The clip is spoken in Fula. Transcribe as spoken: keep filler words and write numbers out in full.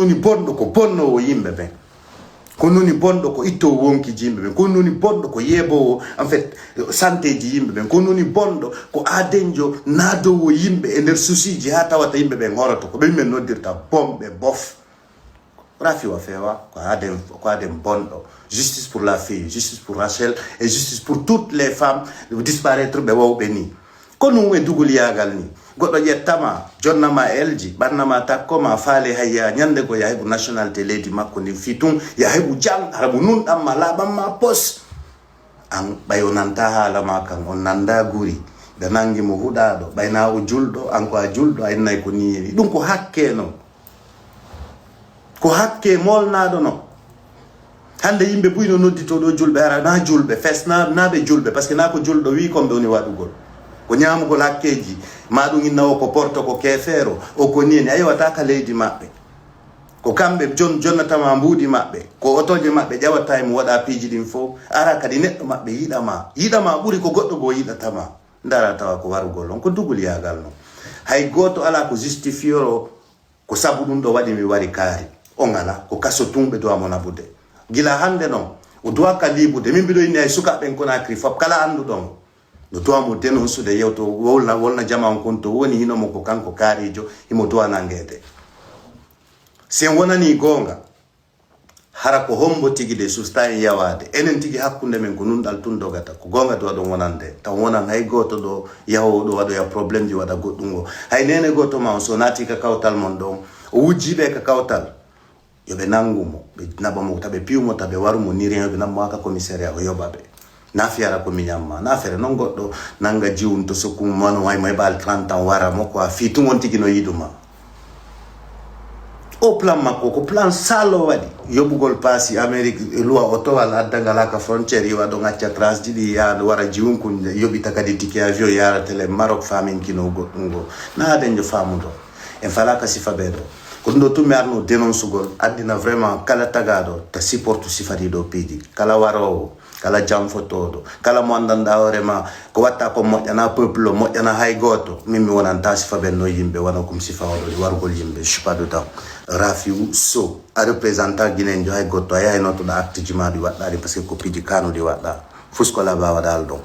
Woni bonɗo ko bonnoowo yimɓe ɓen. Ko noni bonɗo ko ittoowo wonkiji yimɓe ɓen. Ko noni bonɗo ko yeeboowo, en fait, santeeji yimɓe ɓen. Ko noni bonɗo ko aadenjo naadoowo yimɓe e nder susiiji haa tawata yimɓe ɓen horoto. Ko ɓe yimɓe noddirta bomɓe bof. Rafi wa feewa, ko aaden, ko aaden bonɗo. Justice pour la fille, justice pour Rachel et justice pour toutes les femmes disparaître ɓe wawɓe ni. Ko ɗum e dugoliyaagal ni. Goɗɗo ƴettama, jonnama elji, ɓannama takkoma, faale hayya, ñande go ya heɓu nationalité leydi makko ndin fii tun, ya heɓu jang, hara mo nunɗamma, laaɓamma pos. An ɓay o nanta haala ma kan, on nanda guri. Ɓe nangi mo huɗaaɗo, ɓay na o julɗo, an ko a julɗo, a innay ko ni yeni. Ɗum ko hakke no. Ko hakke molnaaɗo no. Hande yimɓe buy no noddito ɗo julɓe, hara na julɓe, fes na, na ɓe julɓe, parce que na ko julɗo wi kon ɓe woni waɗugol. Ko ñaamugol hakkeji, ma ɗum inna o ko porto, ko keefeero, o ko ni yeni, a yewata ka leydi maɓɓe. Ko kamɓe jon-, jonnatama mbuuɗi maɓɓe, ko otoje maɓɓe ƴawata e mum waɗa piiji ɗin fof. Ara kadi neɗɗo maɓɓe yiɗama. Yiɗama ɓuri ko goɗɗo goo yiɗatama. Ndara tawa ko warugol on, ko dugoliyaagal non. Hay gooto alaa ko justifioro ko sabu ɗum ɗo waɗi mi wari kaari. On alaa, ko kaso tun ɓe duwa mo naɓude. Gila hannde non, o duwa ka liibude. Min mbiɗo inni hay sukaaɓe en Conakry fof, kala annduɗo mo, no duwa mo denonsude, yewto wolna, wolna jama on kon to woni, hino mo ko kanko kaarijo, himo duwa nangeede. Si en wonanii goonga, hara ko hombo tigi de susta en yawaade? Enen tigi hakkunde men ko nunɗal tun dogata. Ko goonga duwa ɗon wonande. Taw wonan hay gooto ɗo yahoowo ɗo waɗoya problème ji waɗa goɗɗum ngo. Hay neene gooto ma on so naati ka kawtal mon ɗon, o wujji ɓe ka kawtal, yo ɓe nangu mo, ɓe naɓa mo, ta ɓe piyu mo, ta ɓe waru mo, ni rien, ɓe naɓa mo aka commissariat, o yoɓa ɓe. Na fiyara ko miñan ma, na fere non goɗɗo nanga jiwum to sokku mum, wano way mo heɓaali trente ans wara mo quoi, fii tun on tigi no yiɗuma. O plan makko, ko plan salo waɗi. Yoɓugol paasi Amérique, luwa otowal addangal aka frontière, iwa ɗon acca trace ji ɗi, yaha wara jiwum kun, yoɓita kadi ticket avion, yara tele Maroc, famin kino goɗɗum go. Na aden jo famudo. En falaka sifa ɓe ɗo. Ko ɗum ɗo tun mi arno dénoncugol, addina vraiment kala tagaɗo ta supporte sifa ɗi ɗo piiji. Kala warowo, kala janfotoɗo, kala mo anndanɗa hoore ma, ko watta ko moƴƴana peuple o, moƴƴana hay gooto. Min mi wonanta sifa ɓen no yimɓe, wano kum sifa oɗo ɗi warugol yimɓe, je suis pas dedans. Rafiu Sow, a représenta Guinéen jo hay goɗɗo, a yahay notoɗa acte ji ma ɗi waɗɗa ɗi, parce que ko piiji kanuɗi waɗɗa. Fus ko laba waɗal ɗon.